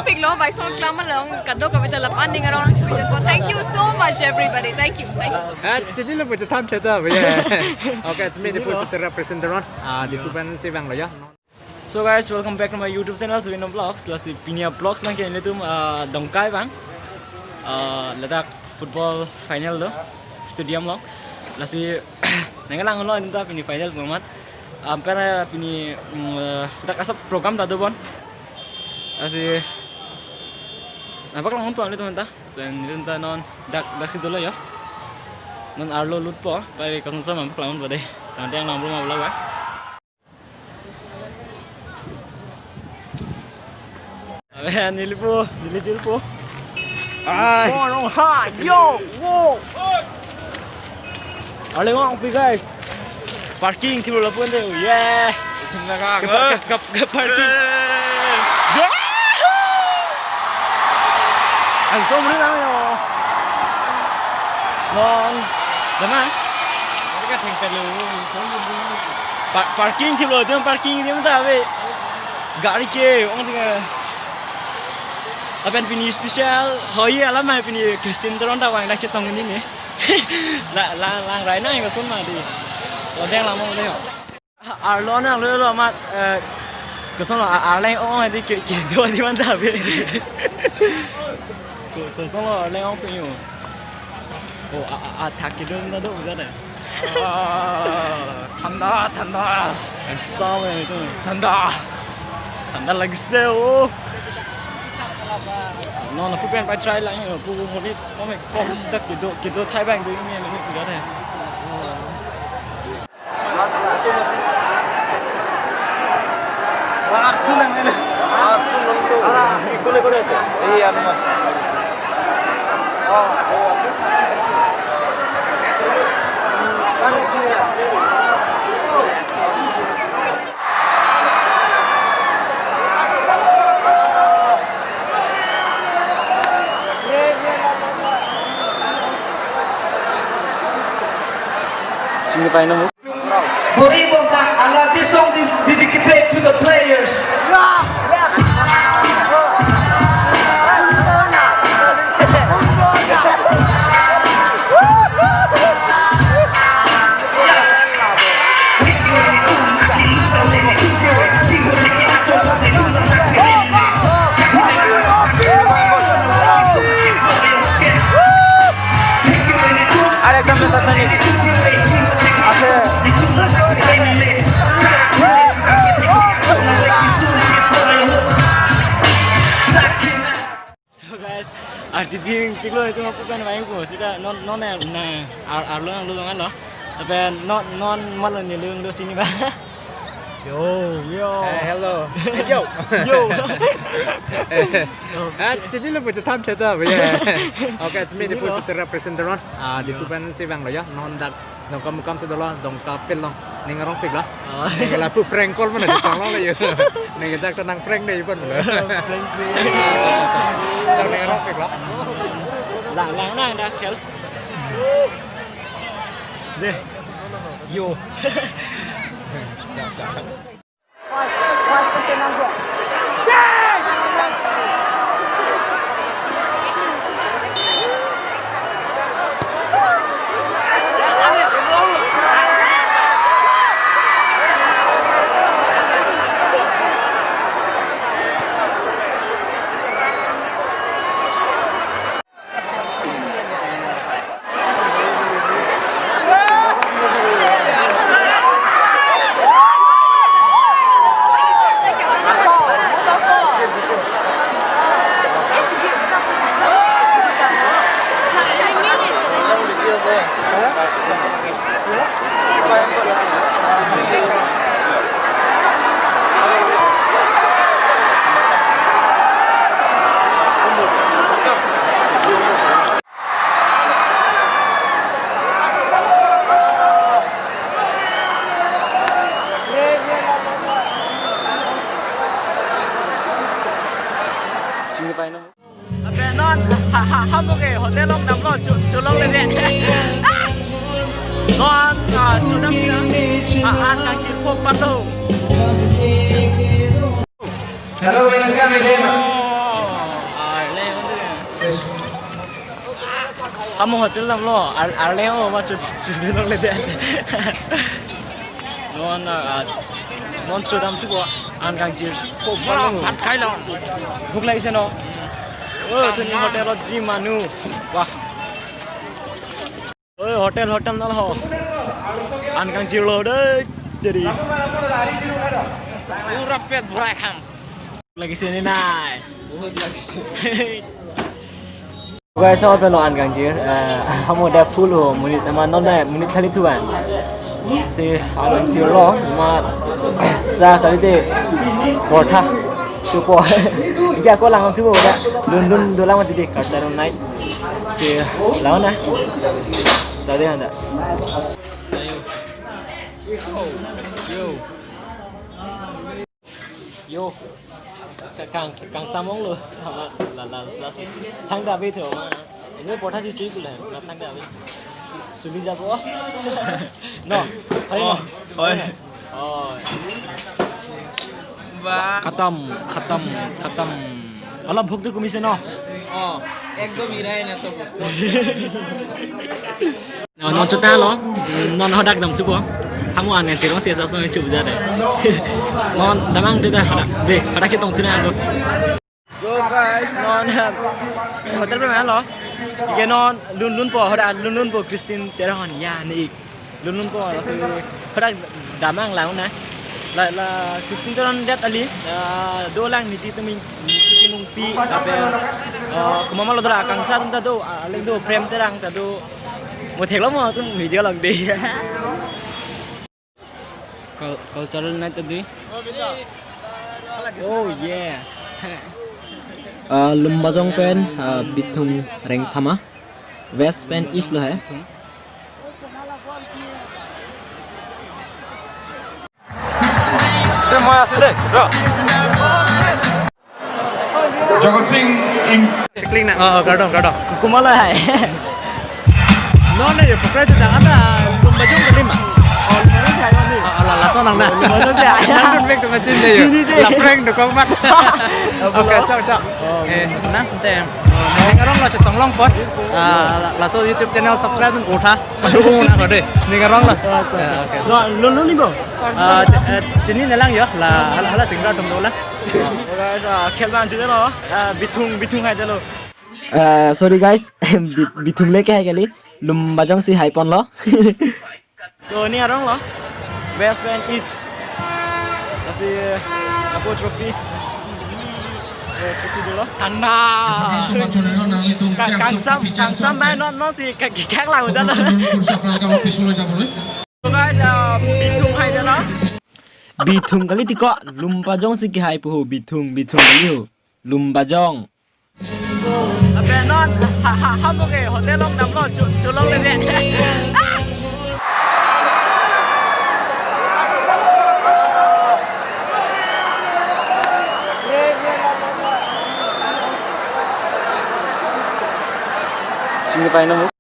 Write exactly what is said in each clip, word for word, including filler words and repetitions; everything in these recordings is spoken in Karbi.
Pik lo, bai song klam along, kadokave ta lapu aning arong chipi po. Thank you so much, everybody. Thank you, thank you. Ah, chini lo puja tham chata, bhaiya. Okay, it's me, the Puja Terra presenter on. Ah, the Pupen si bang lo ya. So guys, welcome back to my YouTube channel, Zubino Vlogs. Lasi pini a-vlogs nang ke ilitum, ah, Dongkai bang. Ah, ladak football final lo, stadium lo. Lasi nang lang lo anta pini final format. Ampera pini, mm, eh, dak asap program ta do bon. Lasi nangpaklangdun po ilitum anta. Pen ilitum ta non dak, dak si dolo yo. Non arlo lutpo, pai kosonson nangpaklangdun po dei. Tangte yang nang belum apa lagi. Abe, neli po, neli jul po. Ai. Mo, no, ha, yo, wo. Arleng ongpi, guys. Parking thilo lapu ante, yeah. Naka, Ke pa-, ke, ke, ke parking. Eh. Yo. Ang somri lang yo. Non, dama? Mereka thengpet lo. Pa-, parking thilo, dem parking dem ta ave. Gari ke, ong tika. Lapen pini special, hoi alam hai pini Christian Teron ta vang dak chetong ini ne. La, la, la, rai na yang kesun ma di. Lo deng lama udah yo. Arlo nang lo lo mat, eh, kesun lo, a-, arleng ong di ke, kedo di mantap. Ke-, kesun lo arleng ong pe yo. Oh, a, a, a, thak kedo na do udah deh. Ah, ঠাণ্ডা, ঠাণ্ডা। Ang sama itu. ঠাণ্ডা। ঠাণ্ডা লাগিছে, oh. No, no, pupen pai try lang, no, pu, pu, monit, kome, kom, sita kedo, kedo thai bang, do ini, ini, puja deh. Arsun ang ini. Arsun ang to. Ikule kule to. Iya, naman. Sini pa ino mo. Bori Bongkak, a lovely song de-, dedicated to the players. Are ekdom best ase ni. Ase. So guys, arji ding tiklo itu aku kan main ko. Sita non, non na, na, ar, arlo nang lo lo. Tapi non, non malo ni lo lo chini ba. Yo, yo. Eh, hello. Yo. Yo. Ah, chini lo puja tham chata, bhaiya. Okay, it's me, the Puja Terra presenter on. Ah, the Pupen si bang lo ya. Non dak Dongkamukam si dolo, Dongka field lo. Ning arong pik lo. Oh. Ning lapu prank call mana si tong lo yo. Ning jak tenang prank dei pon lo. Prank, prank. Jak ning arong pik lo. Lang, lang na dak khel. Deh. Yo. Sini pa ino. Abe non, ha, ha, ha, bo ke hotel long dam lo, chu, chu long le de. Non, ah, chu dam chu dam. Ah, ah, kang chir pho pat lo. Hello, welcome again. Amo hotel damlo, ar-, arle o, ma chu, chu, chu, longle de. Non, ah, non chodam chuko, an kangjir, ko bang. Bhat khai long. Bhuk lagise no. O, thuni hotel-ot ji manu. Wah. Oi, hotel, hotel nal ho. An kangjirlo dei. Jadi. Pura pet bhrai kham. Lagise ne nai. Guys, so pelo an kangjir. Eh, hamo da full ho, monit ama non na, monit khali thuan. Si an kangjirlo, ma sa khali de portha. Chupo. Iki ako lang thupo da. Lun lun dolang mati de, culture night. Si lang na. Tadi ada. Yo. Yo. Ka-, kang, kang samong lo. Ama la, la, la, la. Thangta ave tho ma. Ini portha si chui kule. Ma thangta ave. Suli jabo. No. Hoi no. Hoi. Hoi. Bah. Khatam, khatam, khatam. Ala bhuk tu kumise no. Oh, ekdom irai na sob usko. No, non chota lo, non hadak dam chupo. Hamo an chirong si asap song chup jade. Non damang de da hadak, de hadak chetong chuna ako. So guys, non hotel pe man lo. Ike non lun lun po, hadak lun lun po Christine Teron ya ni. Lun lun po, lasi hadak damang lang na. La, la Christine Teron det ali, ah, dolang niti tum, niti tum pi, lapen, ah, komat ma lo dora, kangsa atum ta do, ah, aleng do, Prem Terang ta do. Mo thek lo mo atum video lang de. Cul-, cultural night tadi. Oh yeah. Ah, Lumbajong pen, ah, Bithung Rengthama. West pen East lo hai. Te moi asu dei, bro. Jagat Singh in. Chikling na. Oh, oh, kardom, kardom. Ku-, komat lo hai. Non ne, ye pokrai tu dah ada Lumbajong kali ma. Oh, Lumbajong si hai ni. Oh, oh, la, laso nang na. Lumbajong si hai. Nang tun bek tu machin dei yo. Ini dei. La prank tu komat. Apa lo? Oke, chok, chok. Oh, eh, nang te, ning arong laso chetong long apot. Ah, la, laso YouTube channel subscribe dun utha. Dukung nang dei. Ning arong lo. Oke. Ya, oke. Lo, lo, lo ni, bro. Ah, ch-, eh, ch-, chini nelang yo. La, hala, hala singer atum dolang. Oh, guys, ah, khel bang jude lo. Ah, Bithung, Bithung hai de lo. Ah, sorry guys, Bi-, Bithung le ke hai kali. Lumbajong si hai pon lo. So, ning arong lo. Best band is. Lasi, apo trophy. Eh, trophy dolo. Tanda. Ka-, kangsam, kangsam bai non, non si ka-, ka-, kak lang ujan lo. So guys, uh, Bithung hai jana. Bithung kali tiko, Lumbajong si kehai pu ho, Bithung, Bithung kali ho. Lumbajong. Abe non, ha, ha, ha, mo ke hotel long damlo, chu, chu longle de. Sini pai na mo.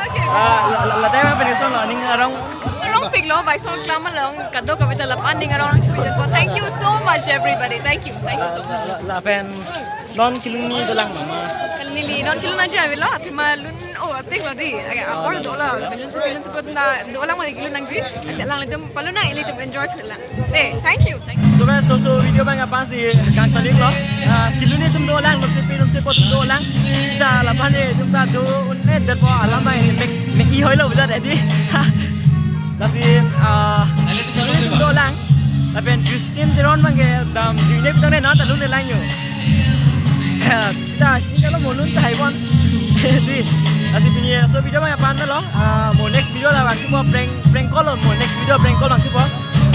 Okay. Ah, la, la, la, time apa ni song lo, ning arong? Arong pik lo, bai song klam along, kado kavita lapen ning arong nangchipin po. Thank you so much, everybody. Thank you, thank you so much. La, la, lapen non kelun ni dolang mama. Kelun ni li, non kelun aja avelo, athema lun, oh, atik lo di. Aga, apor dolang, lun si, lun si pot na dolang mama kelun nangji. Asi alanglitum palun na, ilitum enjoy thela. Eh, thank you, thank you. So guys, so, so video abang aphan si kangtanik lo. Ah, kelun ni atum dolang, lun si pi, lun si pot dolang. Sita lapen ni atum ta do un-e det po alam bai mek, mek i hoi lo bujat edi. Lasi, ah, kelun ni atum dolang. Lapen Christine Teron abang ke dam jingje pitang ne na ta lun ne lang yo. Sita, sita lo molun tahai bon. Di, lasi pini laso video abang aphan lo. Ah, mo next video la vangthupo, prank, prank call lo, mo next video prank call vangthupo.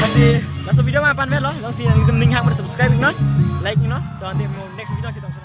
Lasi, laso video abang aphan lo. Lasi nanglitum ning hang subscribe iknon, like iknon. To ante mo next video chetong.